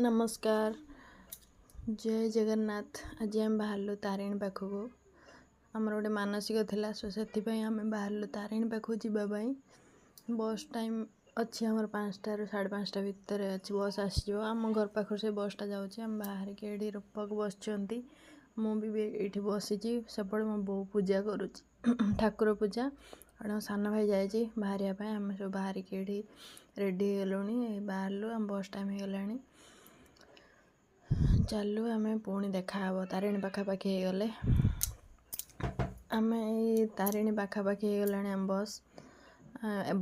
ନମସ୍କାର, ଜୟ ଜଗନ୍ନାଥ। ଆଜି ଆମେ ବାହାରିଲୁ ତାରିଣୀ ପାଖକୁ। ଆମର ଗୋଟେ ମାନସିକ ଥିଲା, ସୋ ସେଥିପାଇଁ ଆମେ ବାହାରିଲୁ ତାରିଣୀ ପାଖକୁ ଯିବା ପାଇଁ। ବସ୍ ଟାଇମ୍ ଅଛି ଆମର 5ଟାରୁ 5:30 ଭିତରେ ଅଛି, ବସ୍ ଆସିଯିବ। ଆମ ଘର ପାଖରୁ ସେ ବସ୍ଟା ଯାଉଛି। ଆମେ ବାହାରିକି ଏଇଠି ରୂପକ ବସିଛନ୍ତି, ମୁଁ ବି ଏଇଠି ବସିଛି। ସେପଟେ ମୋ ବୋଉ ପୂଜା କରୁଛି, ଠାକୁର ପୂଜା। ଆଉ ସାନ ଭାଇ ଯାଇଛି ବାହାରିବା ପାଇଁ। ଆମେ ସବୁ ବାହାରିକି ଏଇଠି ରେଡ଼ି ହେଇଗଲୁଣି, ବାହାରିଲୁ। ଆମ ବସ୍ ଟାଇମ୍ ହେଇଗଲାଣି, ଚାଲୁ। ଆମେ ପୁଣି ଦେଖାହେବ ତାରିଣୀ ପାଖାପାଖି ହେଇଗଲେ। ଆମେ ଏଇ ତାରିଣୀ ପାଖାପାଖି ହେଇଗଲାଣି। ଆମ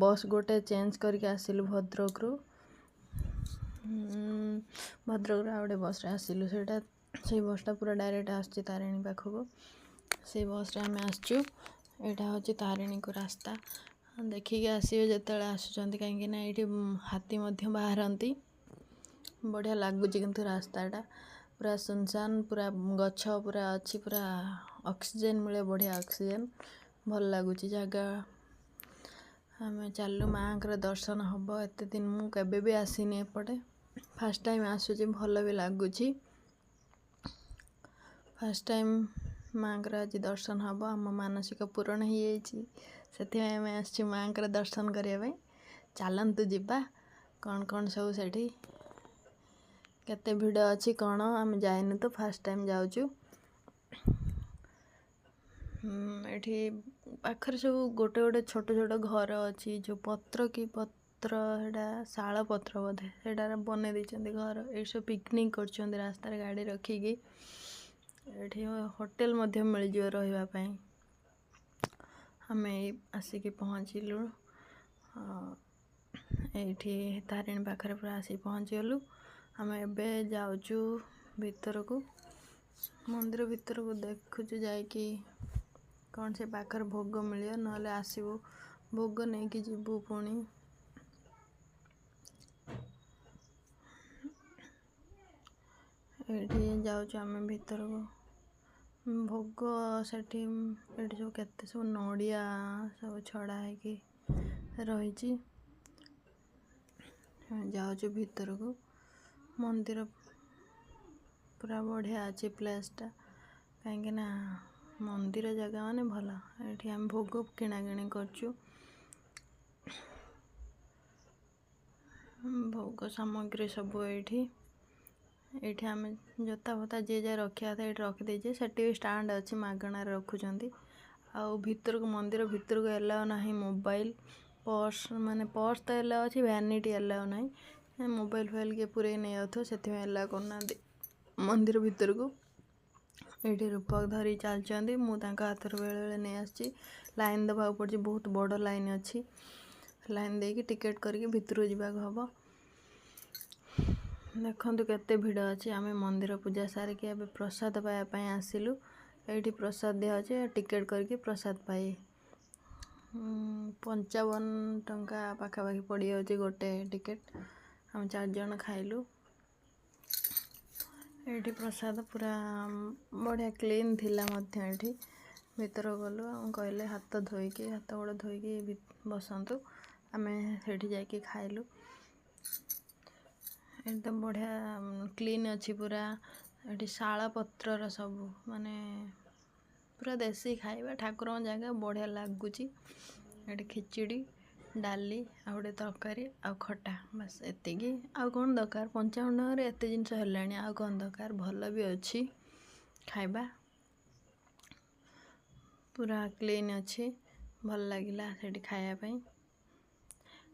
ବସ୍ ଗୋଟେ ଚେଞ୍ଜ କରିକି ଆସିଲୁ ଭଦ୍ରକରୁ। ଭଦ୍ରକରୁ ଆଉ ଗୋଟେ ବସ୍ରେ ଆସିଲୁ। ସେଇଟା ସେଇ ବସ୍ଟା ପୁରା ଡାଇରେକ୍ଟ ଆସୁଛି ତାରିଣୀ ପାଖକୁ, ସେଇ ବସ୍ରେ ଆମେ ଆସିଛୁ। ଏଇଟା ହେଉଛି ତାରିଣୀକୁ ରାସ୍ତା। ଦେଖିକି ଆସିବେ ଯେତେବେଳେ ଆସୁଛନ୍ତି, କାହିଁକିନା ଏଇଠି ହାତୀ ମଧ୍ୟ ବାହାରନ୍ତି। ବଢ଼ିଆ ଲାଗୁଛି କିନ୍ତୁ ରାସ୍ତାଟା ପୁରା ସୁନସାନ, ପୁରା ଗଛ ପୁରା ଅଛି, ପୁରା ଅକ୍ସିଜେନ୍ ମିଳେ, ବଢ଼ିଆ ଅକ୍ସିଜେନ୍। ଭଲ ଲାଗୁଛି ଜାଗା। ଆମେ ଚାଲୁ, ମାଆଙ୍କର ଦର୍ଶନ ହେବ। ଏତେ ଦିନ ମୁଁ କେବେ ବି ଆସିନି ଏପଟେ, ଫାର୍ଷ୍ଟ ଟାଇମ୍ ଆସୁଛି, ଭଲ ବି ଲାଗୁଛି। ଫାର୍ଷ୍ଟ ଟାଇମ୍ ମାଆଙ୍କର ଆଜି ଦର୍ଶନ ହେବ। ଆମ ମାନସିକ ପୂରଣ ହେଇଯାଇଛି, ସେଥିପାଇଁ ଆମେ ଆସିଛୁ ମାଆଙ୍କର ଦର୍ଶନ କରିବା ପାଇଁ। ଚାଲନ୍ତୁ ଯିବା, କ'ଣ କ'ଣ ସବୁ ସେଠି, କେତେ ଭିଡ଼ ଅଛି କ'ଣ, ଆମେ ଯାଇନୁ ତ, ଫାର୍ଷ୍ଟ ଟାଇମ୍ ଯାଉଛୁ। ଏଠି ପାଖରେ ସବୁ ଗୋଟେ ଗୋଟେ ଛୋଟ ଛୋଟ ଘର ଅଛି, ଯେଉଁ ପତ୍ର କି ପତ୍ର, ସେଇଟା ଶାଳ ପତ୍ର ବୋଧେ, ସେଇଟାରେ ବନେଇ ଦେଇଛନ୍ତି ଘର। ଏଇଠି ସବୁ ପିକନିକ୍ କରୁଛନ୍ତି ରାସ୍ତାରେ ଗାଡ଼ି ରଖିକି। ଏଠି ହୋଟେଲ ମଧ୍ୟ ମିଳିଯିବ ରହିବା ପାଇଁ। ଆମେ ଏଇ ଆସିକି ପହଞ୍ଚିଲୁ ଏଇଠି, ତାରିଣୀ ପାଖରେ ପୁରା ଆସିକି ପହଞ୍ଚିଗଲୁ। ଆମେ ଏବେ ଯାଉଛୁ ଭିତରକୁ, ମନ୍ଦିର ଭିତରକୁ। ଦେଖୁଛୁ ଯାଇକି କ'ଣ ସେ ପାଖରେ ଭୋଗ ମିଳିବ, ନହେଲେ ଆସିବୁ ଭୋଗ ନେଇକି ଯିବୁ ପୁଣି। ଏଇଠି ଯାଉଛୁ ଆମେ ଭିତରକୁ। ଭୋଗ ସେଠି, ଏଠି ସବୁ କେତେ ସବୁ ନଡ଼ିଆ ସବୁ ଛଡ଼ା ହେଇକି ରହିଛି। ଯାଉଛୁ ଭିତରକୁ। ମନ୍ଦିର ପୁରା ବଢ଼ିଆ ଅଛି ପ୍ଲେସ୍ଟା, କାହିଁକିନା ମନ୍ଦିର ଜାଗା ମାନେ ଭଲ। ଏଠି ଆମେ ଭୋଗ କିଣାକିଣି କରୁଛୁ, ଭୋଗ ସାମଗ୍ରୀ ସବୁ ଏଇଠି। ଏଇଠି ଆମେ ଜୋତା ଫୋତା ଯିଏ ଯାହା ରଖିବା କଥା ଏଇଠି ରଖିଦେଇଛେ। ସେଠି ବି ଷ୍ଟାଣ୍ଡ ଅଛି, ମାଗଣାରେ ରଖୁଛନ୍ତି। ଆଉ ଭିତରକୁ, ମନ୍ଦିର ଭିତରକୁ ଏଲାଉ ନାହିଁ ମୋବାଇଲ, ପର୍ସ। ମାନେ ପର୍ସ ତ ଏଲାଉ ଅଛି, ଭ୍ୟାନିଟି ଏଲାଉ ନାହିଁ। ମୋବାଇଲ ଫୋବାଇଲ କିଏ ପୁରେଇ ନେଇଯାଉଥିବ, ସେଥିପାଇଁ ଏଲାଉ କରୁନାହାନ୍ତି ମନ୍ଦିର ଭିତରକୁ। ଏଇଠି ରୂପକ ଧରି ଚାଲିଛନ୍ତି, ମୁଁ ତାଙ୍କ ହାତରୁ ବେଳେବେଳେ ନେଇ ଆସୁଛି। ଲାଇନ୍ ଦେବାକୁ ପଡ଼ୁଛି, ବହୁତ ବଡ଼ ଲାଇନ୍ ଅଛି। ଲାଇନ୍ ଦେଇକି ଟିକେଟ୍ କରିକି ଭିତରକୁ ଯିବାକୁ ହେବ। ଦେଖନ୍ତୁ କେତେ ଭିଡ଼ ଅଛି। ଆମେ ମନ୍ଦିର ପୂଜା ସାରିକି ଏବେ ପ୍ରସାଦ ପାଇବା ପାଇଁ ଆସିଲୁ। ଏଇଠି ପ୍ରସାଦ ଦିଆହେଉଛି, ଟିକେଟ୍ କରିକି ପ୍ରସାଦ ପାଇ। 55 ଟଙ୍କା ପାଖାପାଖି ପଡ଼ିଯାଉଛି ଗୋଟେ ଟିକେଟ୍। ଆମେ ଚାରିଜଣ ଖାଇଲୁ ଏଇଠି। ପ୍ରସାଦ ପୁରା ବଢ଼ିଆ କ୍ଲିନ୍ ଥିଲା ମଧ୍ୟ। ଏଠି ଭିତରକୁ ଗଲୁ, ଆଉ କହିଲେ ହାତ ଧୋଇକି, ହାତ ଗୋଡ଼ ଧୋଇକି ବସନ୍ତୁ। ଆମେ ସେଇଠି ଯାଇକି ଖାଇଲୁ। ଏଠି ତ ବଢ଼ିଆ କ୍ଲିନ୍ ଅଛି ପୁରା। ଏଠି ଶାଳ ପତ୍ରର ସବୁ, ମାନେ ପୁରା ଦେଶୀ ଖାଇବା, ଠାକୁରଙ୍କ ଜାଗା, ବଢ଼ିଆ ଲାଗୁଛି। ଏଠି ଖିଚିଡ଼ି, ଡାଲି, ଆଉ ଗୋଟେ ତରକାରୀ ଆଉ ଖଟା, ବାସ୍ ଏତିକି। ଆଉ କ'ଣ ଦରକାର? 55 ଟଙ୍କାରେ ଏତେ ଜିନିଷ ହେଲାଣି, ଆଉ କ'ଣ ଦରକାର? ଭଲ ବି ଅଛି ଖାଇବା, ପୁରା କ୍ଲିନ୍ ଅଛି, ଭଲ ଲାଗିଲା ସେଠି ଖାଇବା ପାଇଁ।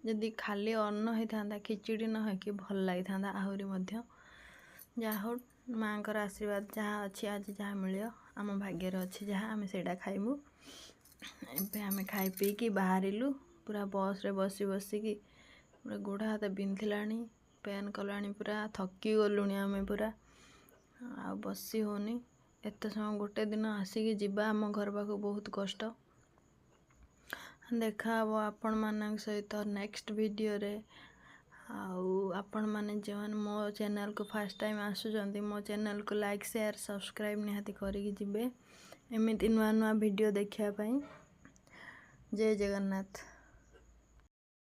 ଯଦି ଖାଲି ଅନ୍ନ ହେଇଥାନ୍ତା, ଖିଚିଡ଼ି ନ ହେଇକି, ଭଲ ଲାଗିଥାନ୍ତା ଆହୁରି ମଧ୍ୟ। ଯାହା ହଉ, ମାଆଙ୍କର ଆଶୀର୍ବାଦ ଯାହା ଅଛି, ଆଜି ଯାହା ମିଳିବ, ଆମ ଭାଗ୍ୟରେ ଅଛି ଯାହା, ଆମେ ସେଇଟା ଖାଇବୁ। ଏବେ ଆମେ ଖାଇ ପିଇକି ବାହାରିଲୁ। ପୁରା ବସ୍ରେ ବସି ବସିକି ପୁରା ଗୋଡ଼ ହାତ ବିନ୍ଧିଲାଣି, ପେନ୍ କଲାଣି, ପୁରା ଥକି ଗଲୁଣି ଆମେ ପୁରା, ଆଉ ବସି ହେଉନି ଏତେ ସମୟ। ଗୋଟେ ଦିନ ଆସିକି ଯିବା ଆମ ଘର ପାଖକୁ ବହୁତ କଷ୍ଟ। ଦେଖା ହେବ ଆପଣମାନଙ୍କ ସହିତ ନେକ୍ସଟ ଭିଡ଼ିଓରେ। ଆଉ ଆପଣମାନେ ଯେଉଁମାନେ ମୋ ଚ୍ୟାନେଲକୁ ଫାର୍ଷ୍ଟ ଟାଇମ୍ ଆସୁଛନ୍ତି, ମୋ ଚ୍ୟାନେଲକୁ ଲାଇକ୍, ସେୟାର, ସବସ୍କ୍ରାଇବ୍ ନିହାତି କରିକି ଯିବେ, ଏମିତି ନୂଆ ନୂଆ ଭିଡ଼ିଓ ଦେଖିବା ପାଇଁ। ଜୟ ଜଗନ୍ନାଥ।